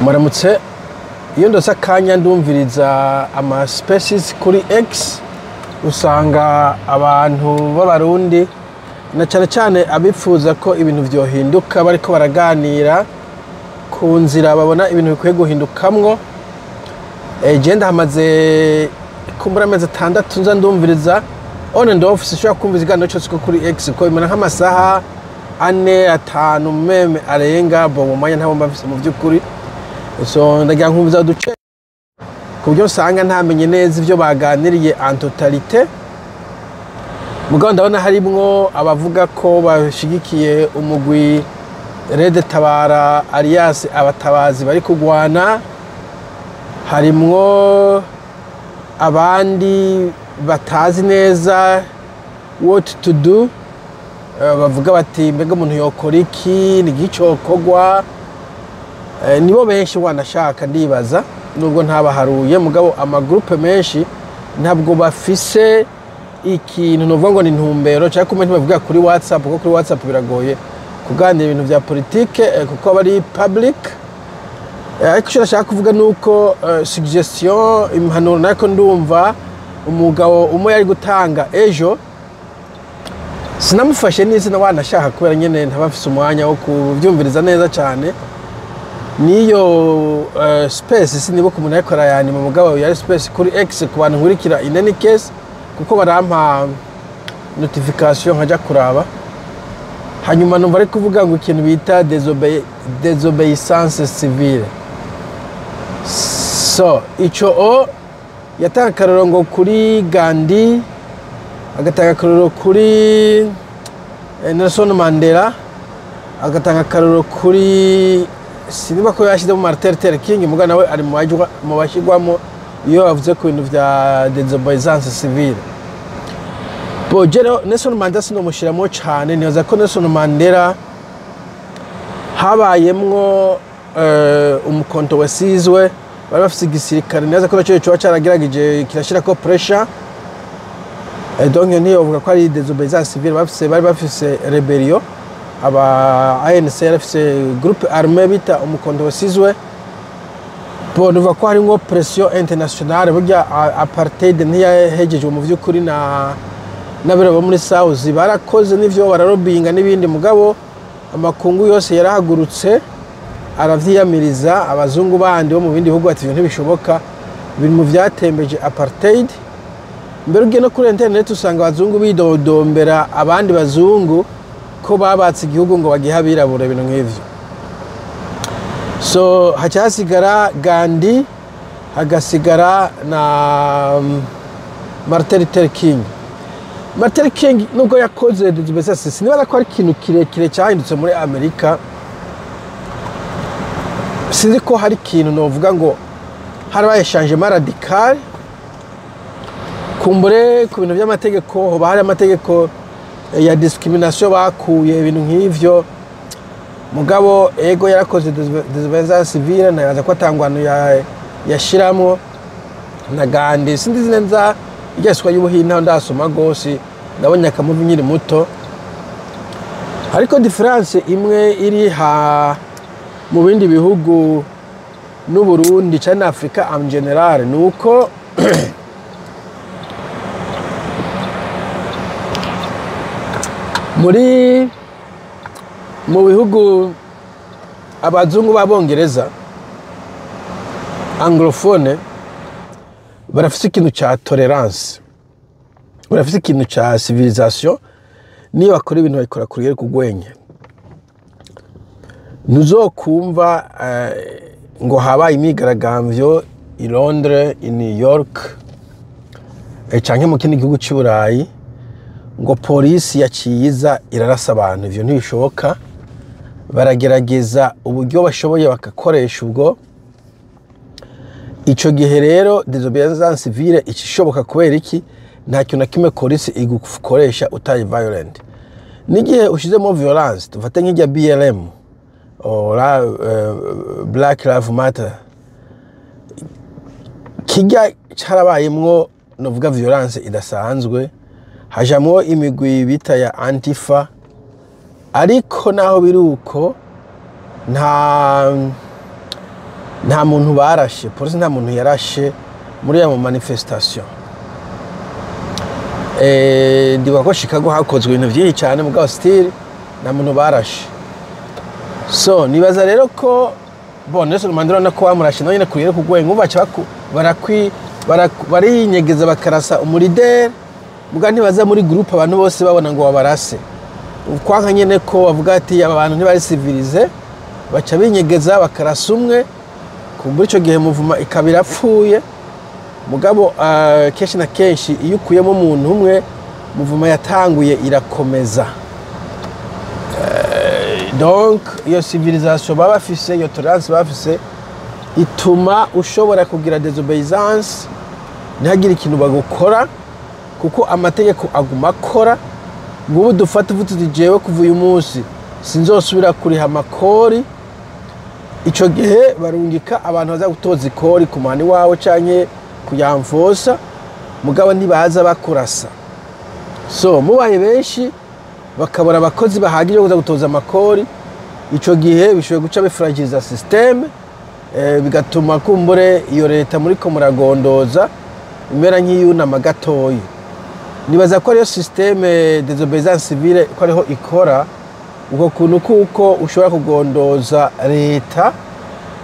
Muramutse. Iyo ndose akanya ndumviriza ama spaces kuri X, usanga abantu b'Abarundi na cyane cyane abifuza ko ibintu vyohinduka bariko baraganira ku nzira babona ibintu bikwiye guhindukamwo. Je ndahamaze kumbura amezi 6 nza ndumviriza on and off, sinshobora kumva ikiganiro cose ko kuri X ko bimara nk'amasaha 4 5 même arenga bo mu mwanya ntabo mba mfise mu vy'ukuri. So ndagira nkumviza uduce ku buryo usanga ntamenye neza ivyo baganiriye en totalité. Mugabo ndabona harimwo abavuga ko bashigikiye umugwi Red Tabara alias abatabazi bari kugwana, harimwo abandi batazi neza what to do, bavuga bati mbega umuntu yokora iki, ni gicokorwa. Nibo benshi wanashaka ndibaza nubwo ntabaharuye, mugabo amagroupe menshi ntabwo bafise ikintu novuga ngo ni ntumbero cyangwa kumwe ntibavuga kuri WhatsApp, kuko kuri WhatsApp biragoye kuganira ibintu vya politike kuko bari public. Ariko icyo nashaka kuvuga nuko suggestion impanuro nako ndumva umugabo umwe yari gutanga ejo, sinamufashe n'izina wanashaka kubera nyene ntabafise umwanya wo kuvyumviriza neza cyane. Niyo space sinibuka umuntu ariko arayanyuma, mugabo yari space kuri X ku bantu nkurikira in any case, kuko barampa notification nkaja kuraba. Hanyuma numva ari kuvuga ngo ikintu bita désobéissance civile. So ico o yatanga akarorero ngo kuri Gandhi, agatanga akarorero kuri Nelson Mandela, agatanga akarorero kuri siniba ko yashizemo Martin Luther King, muga nawe ari mu bashigwamo iyo bavuze ku bintu vya désobéissance civile. Bo jero Nelson Mandela sinomushiramo cane, nibaza ko Nelson Mandela habayemwo umukonto wasizwe, bari bafise igisirikare, nibaza ko naco coba caragerageje kirashirako pressure. Donc ntiyovuga ko ari désobéissance civile, bari bafise rebellion. Aba ANC yarafise groupe armée bita umukonto wasizwe. Bo nuva ko harimwo pression internationale, burya apartheid ntiyahejejwe mu vy'ukuri na n'abirabo bo muri South barakoze n'ivyo bararobinga n'ibindi, mugabo amakungu yose yarahagurutse aravyiyamiriza. Abazungu bandi bo mu bindi bihugu ati ibintu ntibishoboka, biri mu vyatembeje apartheid. Mbere ugiye no kuri internet usanga abazungu bidodombera abandi bazungu ko babatse igihugu ngo bagihe abirabura, ibintu nk'ivyo. So haca hasigara Gandhi, hagasigara na Martin Luther King. Martin King nubwo yakoze désobéissance, sinibaza ko ari ikintu kirekire cyahindutse muri Amerika. Sinzi ko hari ikintu novuga ngo harabaye changement radical kumbure ku bintu by'amategeko, hoba hari amategeko ya discrimination bakuye ibintu nk'ivyo. Mugabo ego yarakoze désobéissance civile, ntabaza ko atangwano yashiramo na Gandhi. Sinzi neza iryaswa y'ubuhinde ndasoma gose, ndabonye akamuvi nkiri muto. Ariko difference imwe iri ha mu bindi bihugu n'u Burundi cyane na Afrika en general nuko muri mu bihugu abazungu b'abongereza anglophone barafise ikintu ca tolerance, barafise ikintu ca civilisation. Niyo bakora ibintu babikora kuri kugwenya. Ntuzokumva ngo habaye imyigaragambyo i Londres, i New York canke mu kindi gihugu c'i Burayi ngo polisi yaciye irarasa abantu. Ivyo ntibishoboka, baragerageza uburyo bashoboye bakakoresha ubwo. Ico gihe rero désobéissance civile icishoboka kubera iki? Nta kintu na kimwe polisi igukoresha utaye violent. N'igihe ushizemo violence, tufate nk'irya BLM ora Black Lives Matter, kijya carabayemwo novuga violence idasanzwe, hajamwo imigwi bita ya Antifa. Ariko naho biri uko nta Nta muntu barashe, polisi nta muntu yarashe muri ya manifestation. Ndibuka ko Chicago hakozwe ibintu byinshi cyane, mugabo still nta muntu barashe. So nibaza rero ko, bon, Nelson Mandela nako bamurashe nawe nyine kurira kugwenga. Umva, baca barinyegeza bakarasa umu leader, muga ntibaza muri groupe abantu bose babona ngo babarase. Kwanka nyene ko bavuga ati aba bantu ntibari civilisés, baca binyegeza bakarasa umwe. Kumbura ico gihe mouvement ikaba irapfuye. Mugabo kenshi na kenshi iyo ukuyemo umuntu umwe, mouvement yatanguye irakomeza. Donc iyo civilisation baba bafise, iyo tolérance baba bafise, ituma ushobora kugira désobéissance ntihagire ikintu bagukora, kuko amategeko aguma akora. Ngubu dufate uvuze uti jewe kuva uyu munsi sinzosubira kuriha amakori, ico gihe barungika abantu baza gutoza ikori ku muhani wawe canke kuyamfosa, mugabo ntibaza bakurasa. So mubaye benshi bakabura abakozi bahagije bo kuza gutoza amakori, ico gihe bishoboye guca bifragiliza système, bigatuma kumbure iyo leta muriko muragondoza imera nk'iyunama gatoyi. Nibaza ko ariyo système désobéissance civile, ko ariho ikora uko kuntu, kuko ushobora kugondoza leta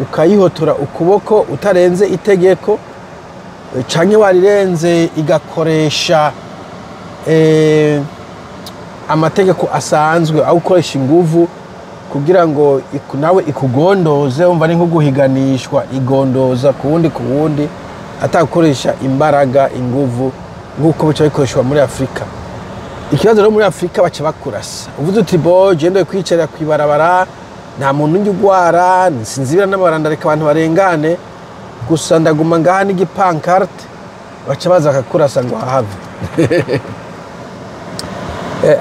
ukayihotora ukuboko utarenze itegeko, canke warirenze igakoresha amategeko asanzwe, aho ukoresha inguvu kugira ngo nawe ikugondoze. Wumva ni nko guhiganishwa, igondoza ku wundi atagukoresha imbaraga, inguvu, nk'uko bica bikoreshwa muri Afurika. Ikibazo rero, muri Afurika baca bakurasa. Uvuze uti bo je kwicarira kw'ibarabara, nta muntu njya ugwara, sinzibira n'amabaranda, reka abantu barengane gusa, ndaguma ngaha n'igi pancarte, baca baza bakakurasa ngo hahave.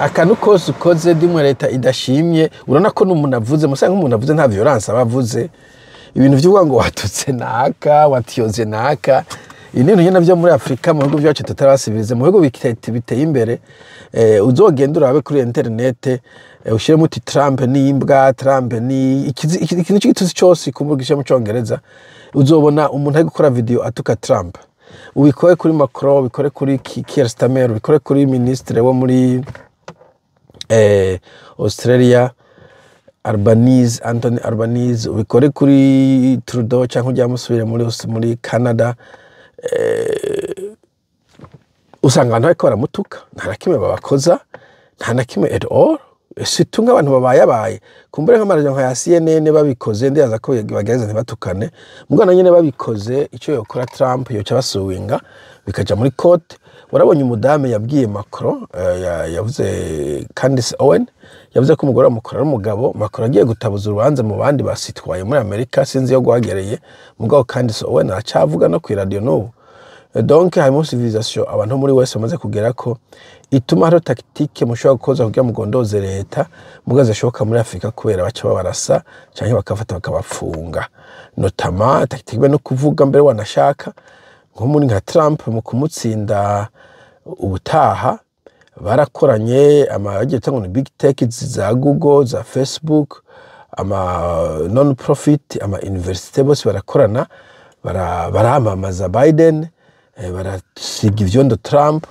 Akantu kose ukoze dimwe leta idashimye, urabona ko n'umuntu avuze musa nk'umuntu avuze nta violence aba avuze. Ibintu vy'uvuga ngo watutse naka, watyoze naka, ibi ni ibintu nyene vyo muri Afurika, mu bihugu vyacu tutarasivilize. Mu bihugu biteye imbere, uzogenda urabe kuri internet, ushiremo uti Trump ni imbwa, Trump ni ikintu c'igitutsi cose kumvugisha mu Congereza, uzobona umuntu ari gukora video atuka Trump. Ubikore kuri Macron, ubikore kuri Keir Starmer, ubikore kuri ministre wo muri Australia, Albanese, Anthony Albanese, ubikore kuri Trudeau cyangwa ujya musubire muri Canada, usanga abantu bariko baramutuka, nta na kimwe babakoza, nta na kimwe at all. Surtout nk'abantu babayabaye kumbure nk'amaradio nka ya CNN babikoze, ndibaza ko bagerageza ntibatukane. Mugabo nyene babikoze, icyo yokora Trump, yoca basuwinga bikaja muri court. Warabonye umudame yabwiye Macron, yavuze, Candice Owen, yavuze ko umugore wa Macron ari umugabo. Macron agiye gutabuza urubanza mu bandi basitwaye muri Amerika, sinzi iyo rwagereye, mugabo Candice Owen aracavuga no kw'iradio n'ubu. Donc harimo civilisation abantu muri wese bamaze kugera ko ituma hariho tactique mushobora gukoza kugira mugondoze leta, mugaze zishoboka muri Afrika kubera baca babarasa canke bakafata bakabafunga. Notamment tactique be no kuvuga mbere, wanashaka nko muri nka Trump mu kumutsinda ubutaha barakoranye ama bagiye ngo ni big tech za Google, za Facebook, ama non profit, ama université, bose barakorana, baramamaza Biden, barasiga ivyondo Trump.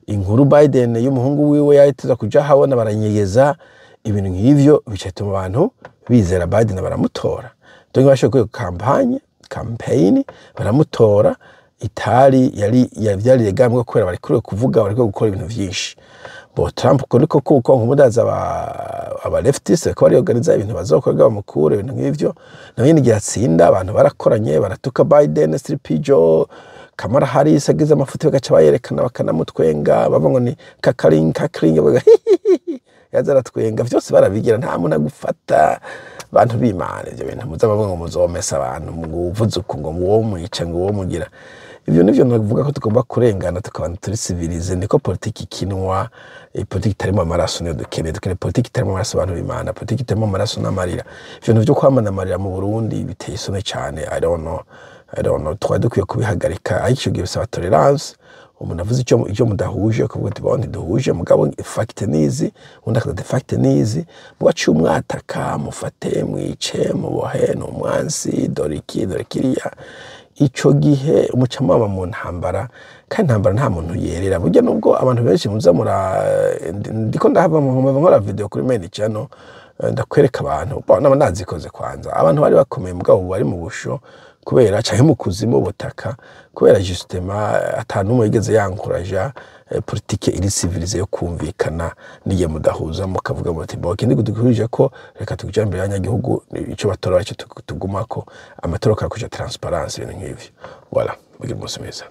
Inkuru Biden y'umuhungu wiwe yahiteza kuja habona baranyegeza, ibintu nk'ivyo bicatuma abantu bizera Biden, baramutora. Donc bashoboye campagne, campaign, baramutora. Itari yari yavyari legambwe kubera bari kure kuvuga, bariko gukora ibintu vyinshi. Bo Trump ko niko kuko nk'umudaza aba leftist ko bari organiza ibintu bazokora bamukure, ibintu nk'ivyo. Nawe nyine igihe atsinda, abantu barakoranye baratuka Biden, Sleepy Joe, Kamala Harris agize amafuti bagaca bayerekana bakanamutwenga, bavuga ngo ni kakaring kakaring, bavuga yaza aratwenga, vyose barabigira, nta muntu agufata. Bantu b'Imana, ivyo bintu muza bavuga ngo muzomesa abantu ngo uvuze uku, ngo uwo mwica, ngo uwo mugira ivyo, nivyo navuga ko tugomba kurengana tukaba turi civilisés. Niko politiki ikinwa. Politiki itarimo amaraso niyo dukeneye. Dukeneye politiki itarimo amaraso, abantu b'Imana, politiki itarimo amaraso n'amarira. Ivyo bintu vyo kwamana amarira mu Burundi biteye isoni cane. I don't know, I don't know, twari dukwiye kubihagarika, ariko ico gihe bisaba tolerance. Umuntu avuze icyo mudahuje, ukavuga ati: "Bon, ntiduhuje, mugabo fact nizi." Undi akaza ati: "Fact nizi." Mubaciye umwataka, mufate, mwice, mubohe, ni umwansi, dore iki, dore kiriya. Ico gihe umuca mwaba mu ntambara, kandi intambara nta muntu yerera. Burya nubwo abantu benshi muza mura, ndiko ndahava mu nkoma nkora video kuri main channel, ndakwereka abantu. Bon, naba nazikoze kwanza, abantu bari bakomeye mugabo ubu bari mu busho kubera, canke mu kuzimu butaka, kubera justement ata n'umwe yigeze yankuraja politike iri civilisée yo kumvikana. Niye mudahuza, mukavuga muti: "Bon, ikindi duhurije ko reka tuja imbere y'abanyagihugu, ico batora ico tugumako, amatora akakuja transparence," ibintu nk'ivyo. Voilà, mugire umunsi mwiza.